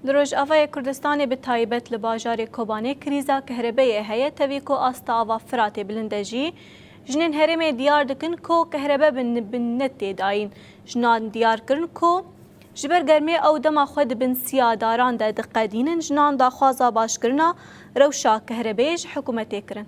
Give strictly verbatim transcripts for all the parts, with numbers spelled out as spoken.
Li Rojavayê Kurdistanê, bi taybet li bajarê Kobanê, krîza kehrebeyê heye, tevî ku asta ava Firatê bilind e jî. Jinên herêmê diyar dikin ku kehrebe bi, bi net tê dayîn. Jinan diyar kirin ku ji ber germê ew dema xwe di bin siya daran de diqedînin, jinan daxwaza başkirina rewşa kehrebeyê ji hikûmetê kirin.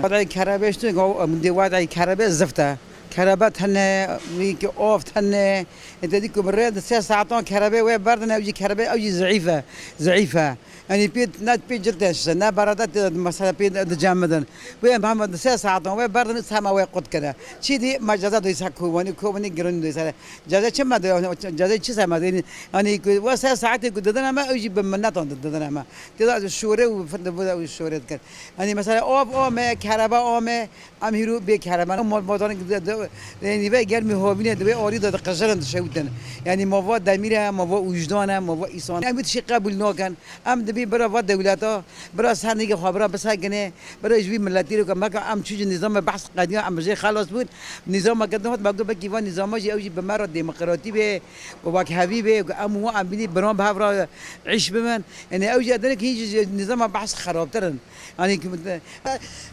Wadayê kerebê işte, em dê wadayê kerebê zift e. Kerebe tene, wî ki of tene. E, te dî ku bi rê di sê saetan kerebê wê berdin, ew jî kerebe, ew jî zeîf e. Zeîf e. Yanî pê, ne pê cil te şişe, ne berada te mesela pê di cem midin. Wê em hem di sê saetan wê berdin, hema wê qut kire. Çi dî me ceza doysa kovanî, kovanî girin doysa. Ceza çi me de, ceza çi se me de? Yanî ku wê sê saetê ku didin me, ew jî bi minnetan didin me. Tê de şorê û fir de bu şorê dikir. Yanî mesela av ame, kereba ame, em hîro bê kereba. Mal, malbatanê de, de, yanî vê germê havînê de, vê arî de, de qijirin, de şewtin. Yanî ma va demîr e, ma va wijdan e, ma va îsan e. Em wî tiştî qebûl nakin. Em dibî bira va dewleta, bira sernîgê xwe, bira bisekine, bira ji vî miletî re ke meke em çû ji nîzama behs qediya, em jê xelas bûn. Nîzama ke dihat me got, belkî va nîzama jî ew jî bi me re demokratî be, wekhevî be, ku em û wan em bînî biran bi hev re îş bibin. Yanî ew jî edine ki hîn jî nîzama behs xerabtir in. Yanî ki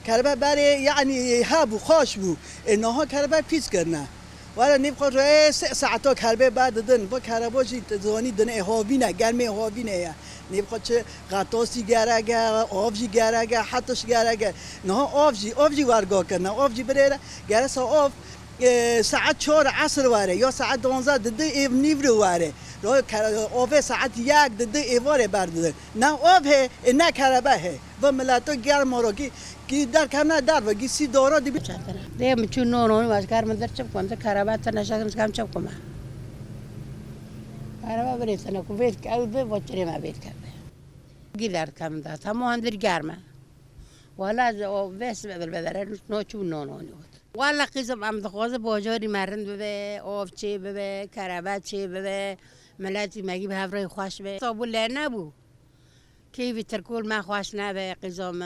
kerbe berê yanî hebû, xweş bû. Ê niha kerbe pîs kirine. Were nîv xwe rê sê saeta kerbê ber didin. Va kereba jî zanî dinê havîn e, germê havînê ye. Nîv xwe çi xetasî gerek e, av jî gerek e, hetiş gerek e. Niha av jî, av jî werga kirine. Av jî birêre, geresa av, e, saet çar esr were ya saet duwazdeh didi êv nîv re were. Ya kere-, avê saet yek didi êvarê ber didin. Ne av hê, e, ne kerebe hê. Va mileto germ oro ki, ki derkevne derve, ki sî dara dibî. Dê min çû non, non, ez kar min der çi bikim, ez kerebe te neşekim, ez kam çi bikim. Kerebe birê sene ku vêt ke ew bi, va çirê me vêt keve. Gî derkem da, tamam, handir germe. Wala o vês bedel bedere, no çû non, non, ot. Wala qîzim em dixwaze bajarî me rind bibe, av çê bibe, kerebe çê bibe, miletî me gî bi hev re xweş be. Tabû lê nebû. Keyfî tirkol me xweş nebe, qîza min.